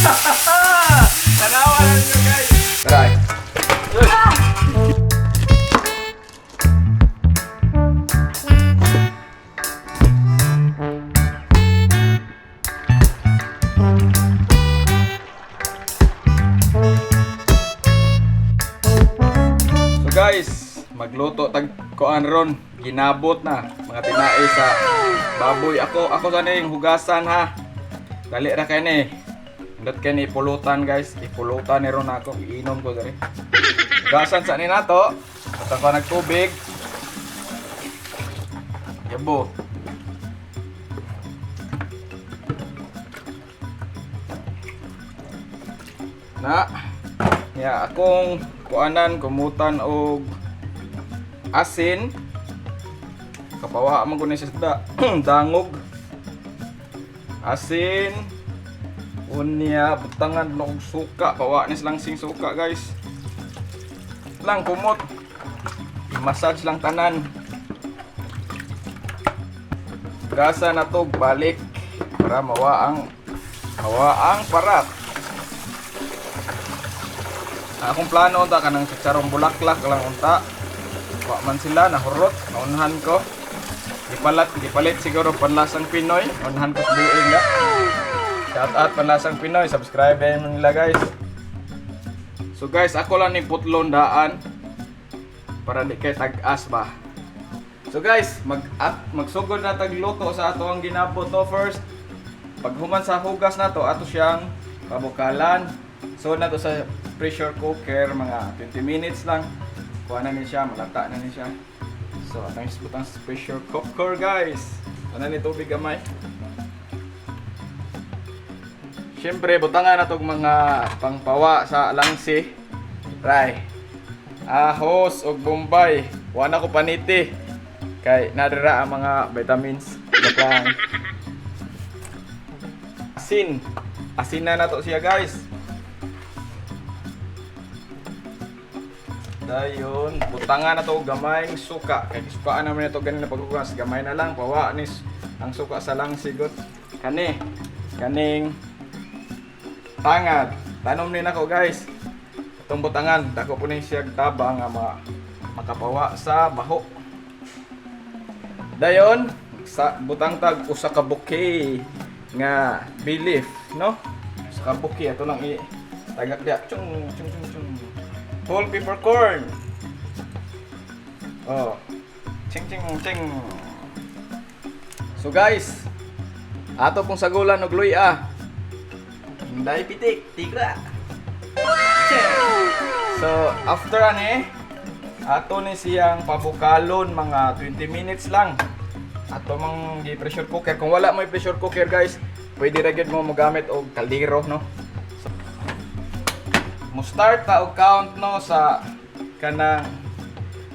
Tanawa na ninyo, guys. Try. So guys, magluto tag kuan ron, ginabot na mga tinae sa baboy. Ako ako sana yung hugasan ha. Dali ra kay ni. Indot kay ni pulutan, guys. Ipulutan ni ron ako, iinom ko diri. Hugasan sa ni nato. At ako nagtubig. Yabo. Na. Ya, akong kuanan kumutan og asin. Kapawa man ko ni sa dangog. Asin. Unya, butangan og suka, pawa ni silang sing suka, guys. Lang kumot. I-massage lang tanan. Gasa na to balik para mawa ang parat. Akong plano unta kanang chicharong bulaklak lang unta. Wa man sila nahurot, naunhan ko. Gipalat, gipalit siguro Panlasang Pinoy. Unhan ko sa buing na. Shout out Panlasang Pinoy, subscribe din mo nila, guys. So guys, ako lang ni putlon daan para di kay tag-as ba. So guys, magsugod na tagluto sa ato ang ginabot to first. Paghuman sa hugas na to, ato siyang pabukalan. So na to sa pressure cooker, mga 20 minutes lang. Kuha na ni siya, malata na ni siya. So atong isbutang sa pressure cooker, guys. Ano ni tubig gamay. Siyempre, butangan na tog mga pangpawa sa langsi. Ray. Ahos og Bombay. Wala ko paniti. Kay nadira ang mga vitamins. Joke lang. Asin. Asin na nato siya, guys. Dayon, butangan na to gamayng suka. Kay sukaan naman ito ganina paghugas, gamay na lang pawa ni ang suka sa lang sigot. Kani, kaning tangad. Tanom ni nako, guys. Itong butangan, dako po ni siya taba nga makapawa sa baho. Dayon, sa butang tag usa ka bouquet nga bay leaf, no? Usa ka bouquet ato lang i tagak diya. Chung chung chung chung. Whole peppercorn. Oh. Ching ching ching. So guys, ato pong sagulan og luya. Hinday pitik, tigra. So, after ani, ato ni siyang pabukalon mga 20 minutes lang. Ato mang gi pressure cooker. Kung wala mo pressure cooker, guys, pwede ra gyud mo mogamit og kaldero, no? So, mo start ta og count, no, sa kanang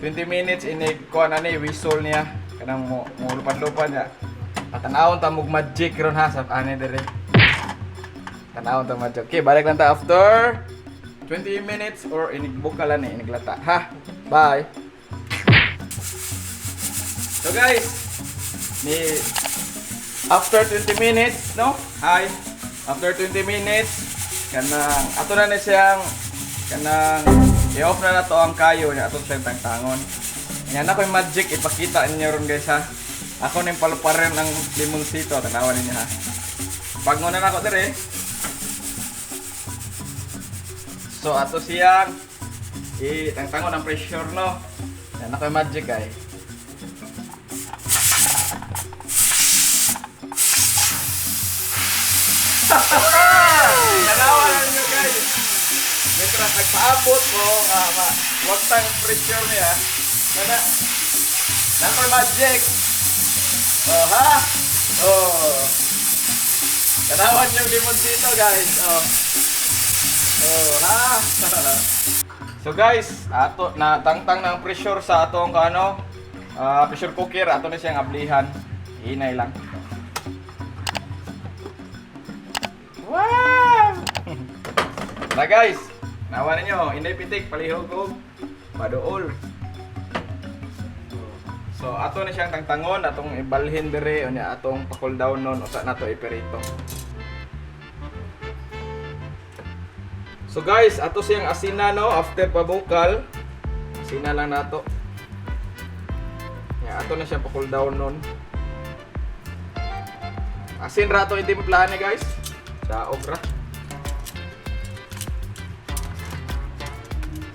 20 minutes inig kuan ani whistle niya kanang mo lupad-lupad niya. Patanawon ta mog magic ron ha sa ani dire. Tanawon ta magic. Okay, balik lang ta after 20 minutes or inig bukalan ni iniglata ha. Bye. So guys, ni after 20 minutes, no? Hi. After 20 minutes, kanang ato na ni siyang kanang i-off na nato ang kayo niya ato siyang tangtangon. Yan ako yung magic ipakita ninyo ron, guys, ha. Ako ning paluparin ng limonsito, tanawan ninyo ha. Pag na nako dire. So ato siyang i-tangtangon ang pressure, no. Yan ako yung magic ay. Tanawa na ninyo, guys. Mientras nagpaabot mo nga ma wag tang pressure niya. Kana. Nako magic. Oh ha. Oh. Tanawan yung limonsito, guys. Oh. Oh ha. So guys, ato na tangtang ng pressure sa atong kano pressure cooker ato na siyang ablihan. Hinay lang. Wow! Na guys, nawa ninyo, inday pitik, palihog og paduol. So ato na siyang tangtangon, atong ibalhin dire unya atong pa-cool down nun usa nato iperito. So guys, ato siyang asina, no, after pabukal. Asina lang nato. Ya, ato na siya pa-cool down nun. Asin ra ato itimplahan ni, guys. Daog ra.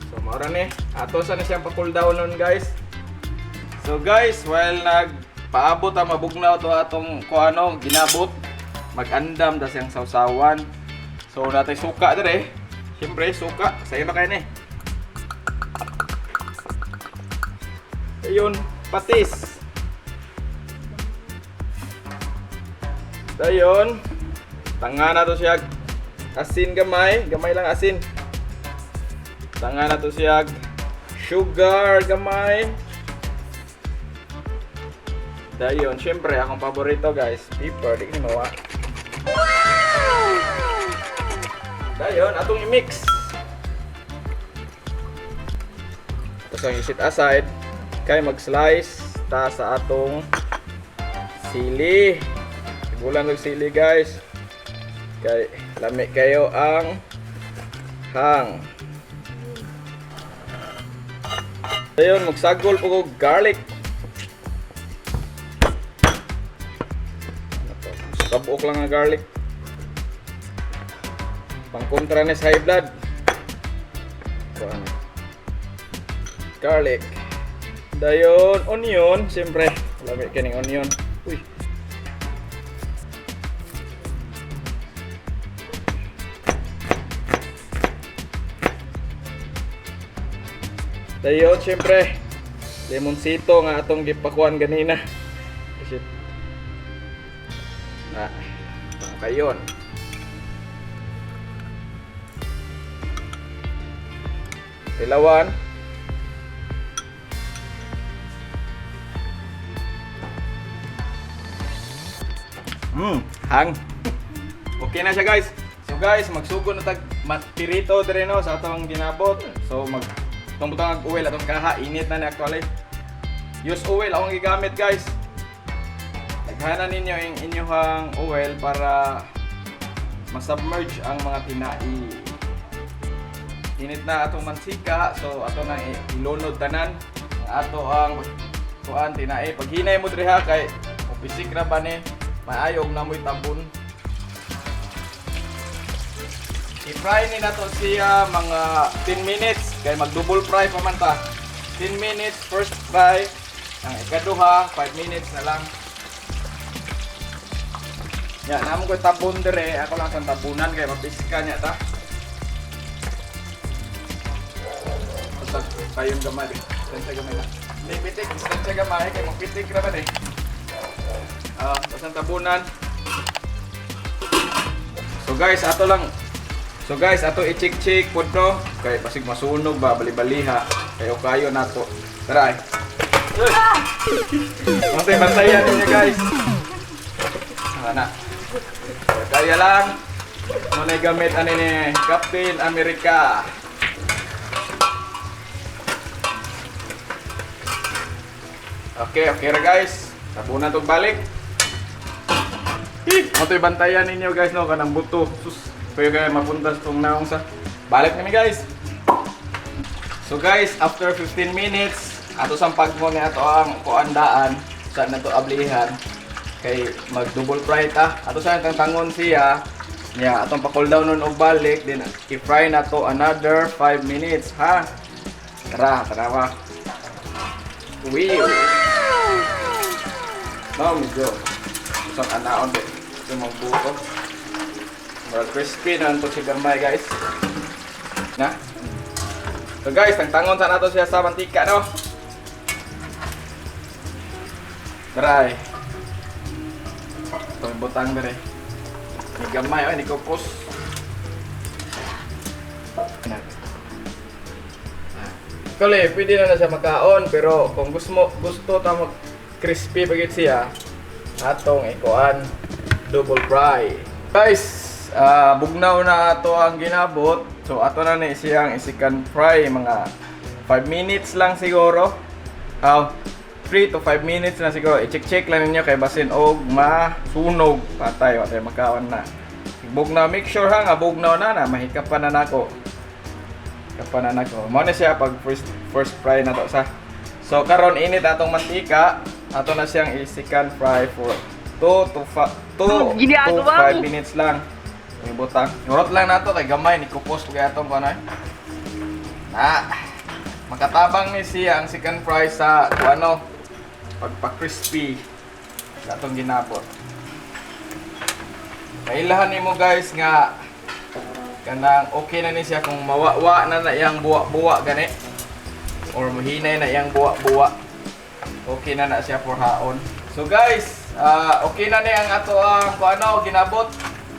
So mao ra ni. Ato sa na siyang pa-cool down nun, guys. So guys, while nagpaabot ang mabugnaw to atong kuano ginabot, mag-andam da siyang sawsawan. So natay suka dire. Siyempre suka, sayo na kayo ni. Ayun, patis. Dayon, tanga na to siya asin gamay, gamay lang asin. Tanga na to siya sugar gamay. Dayon, syempre akong paborito, guys, pepper, di ni mawa. Dayon, atong i-mix. Tapos ang i-set aside, kay mag-slice ta sa atong sili. Sigulan og sili, guys. Kay lami kayo ang hang. Dayon, magsagol po og garlic. Ano to? Kabuok lang ang garlic. Pangkontra ni sa high blood. So, ano? Garlic. Dayon, onion, siyempre. Lami kining onion. Uy. Dayon, siyempre. Lemonsito nga atong gipakuan ganina. Shit. Na. Kayon. Ilawan. Hang. Okay na siya, guys. So guys, magsugod na tag pirito dire, no, sa atong ginabot. So mag itong butang og oil atong kaha, init na ni actually. Use oil akong gigamit, guys. Daghanan ninyo yung inyong oil para masubmerge ang mga tinai. Init na atong mantika, so ato na ilunod tanan. Ang ato ang kuan tinai. Paghinay mo diri ha, kay upisik ra ba ni, maayo og namoy tabon. I-fry ni nato siya mga 10 minutes kay mag double fry pa man ta. 10 minutes first fry, ang ikaduha 5 minutes na lang. Ya, namo ko tabon dire, ako lang sa tabunan kay mapiska niya ta. Basta kayon gamay. Distansya gamay na. Hindi pitik, distansya gamay kay magpitik ra man eh. Ah, basta tabunan. So guys, ato lang. So guys, ato i-check-check pod no kay basig masunog ba, bali-baliha. Kayo kayo nato. Tara ay. Bantay bantayan ninyo, guys. Ana. Kaya lang. Mo na gamit ani ni Captain America. Okay ra, guys. Tabunan tong balik. Mo to'y bantayan ninyo, guys, no, kanang buto. Sus, kuya kaya mapuntas tong naong sa. Balik kami, guys. So guys, after 15 minutes, ato sang pagmo ni ato ang kuandaan sa nato ablihan kay mag double fry ta. Ato sa tang tangon siya. Nya atong pa-cool down nun og balik din, i-fry na to another 5 minutes ha. Tara, tara ba. Wiw. No, medyo isang anaon din. Ito mga buto. Murag crispy na to si gamay, guys. Na. So guys, tangtangon sa nato siya sa mantika, no. Try. Ito yung butang dire. Ni gamay ay ni kupos. Na. Kali, pwede na na siya makaon, pero kung gusto mo gusto ta mag crispy pagit siya, atong ikuan double fry. Guys, bugnaw na ato ang ginabot. So ato na ni siyang i-second fry, mga 5 minutes lang siguro. 3 to 5 minutes na siguro. I-check-check lang ninyo kay basin og masunog. Patay, patay makaon na. Bugnaw, make sure ha nga bugnaw na na mahikapan na nako. Hikapan na nako. Mao na siya pag first first fry na to sa. So karon init atong mantika, ato na siyang i-second fry for 2 to 2 to Ginagawa 5 mo. minutes lang. Ibutang. Hurot lang nato kay gamay ni kupos kay atong kuan ay. Na. Makatabang ni siya ang second fry sa kuano pagpa-crispy sa atong ginabot. Mailahan nimo, guys, nga kanang okay na ni siya kung mawawa na na iyang buwa-buwa gani or muhinay na iyang buwa-buwa. Okay na na siya for haon. So guys, okay na ni ang ato ang kuano ginabot.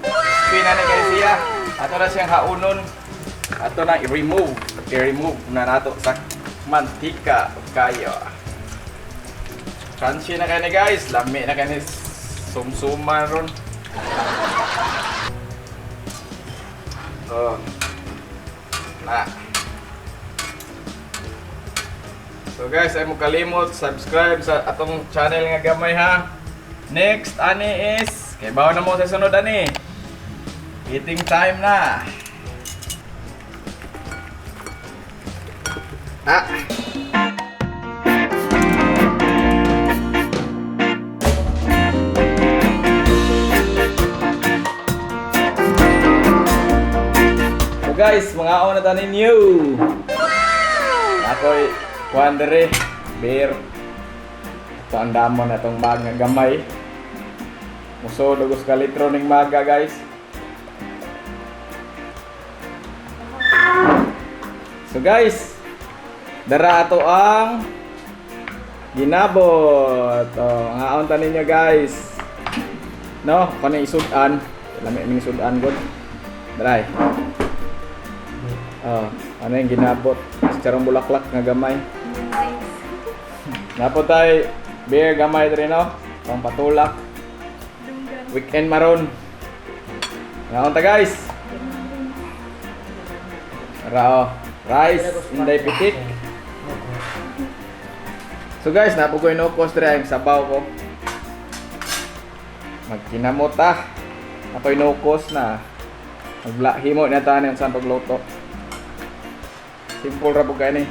Okay na ni kay siya. Ato na siyang haonon. Ato na i-remove. I-remove na nato sa mantika kayo. Crunchy na kani, guys. Lami na kani sumsuma ron. Oh. Na. So guys, ay mo kalimot subscribe sa atong channel nga gamay ha. Next ani is kay bawo na mo sa sunod ani. Eating time na. Ah. So guys, mga na ta ninyo. Ako'y kuan dere, beer. Ito ang damo na itong mag nga gamay. Muso lugos ka litro ning maga, guys. So guys, dara ato ang ginabot. Oh, ngaon ta ninyo, guys. No, kanang isud-an. Lami ning isud-an god. Dry. Oh, ano yung ginabot? Charong bulaklak nga gamay. Napo tay beer gamay diri no? Pang patulak. Weekend maron. Ngaon ta, guys. Rao. Rice, inday pitik. So guys, napo ko inukos diri ang sabaw ko. Magkinamot ah. Ako inukos na. Magla himo na ta sa pagluto. Simple ra po kayo ni.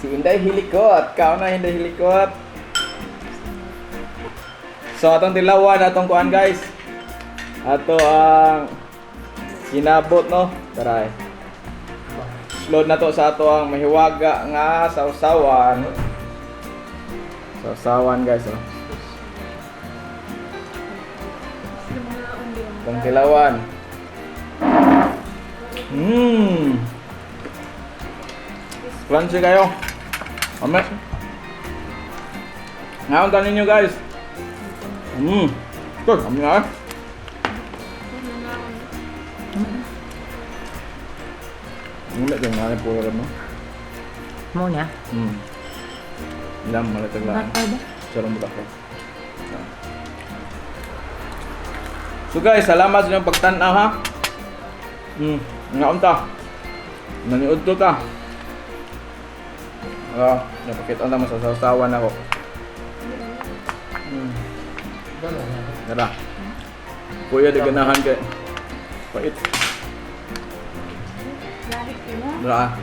Si Inday Hilikot. Kao na, Inday Hilikot. So atong tilawan atong kuan, guys. Ato ang kinabot no. Taray. Load na to sa ato ang mahiwaga nga sausawan. Sausawan, guys, oh. Atong tilawan. Crunchy kayo. Ame. Ngayon tanin nyo, guys. Ito, kami na. Ang ulit yung nga puro rin mo. Mo na. Ilang malatag lang. Bakit ba? Sarang bulaklak. So guys, salamat sa inyong pagtanaw ha. Ngaon ta. Naniud to ta. Napakita na mo sa sasawan ako. Tara. Kuya, di ganahan kay. Pait. Tara.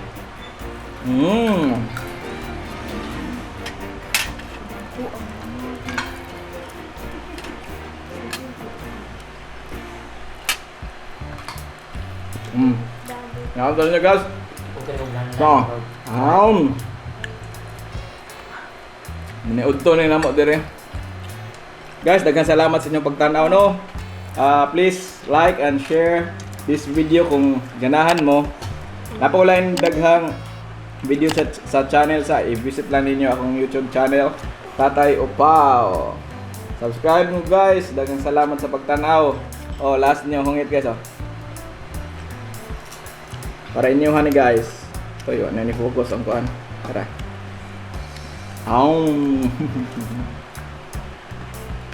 Ngaon ta niyo, guys. So, aum. Miniudto ni namo dire. Guys, daghang salamat sa inyong pagtan-aw no. Please like and share this video kung ganahan mo. Napakulain daghang video sa channel sa i-visit lang ninyo akong YouTube channel, Tatay Upaw. Subscribe mo, guys. Daghang salamat sa pagtan-aw. Oh, last niyo hungit, guys, oh. Para inyo hani, guys. Ito yun, ni focus ang kuan. Tara. Aum.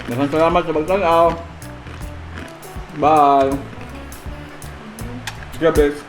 Daghang salamat sa pagtan-aw. Bye. God bless.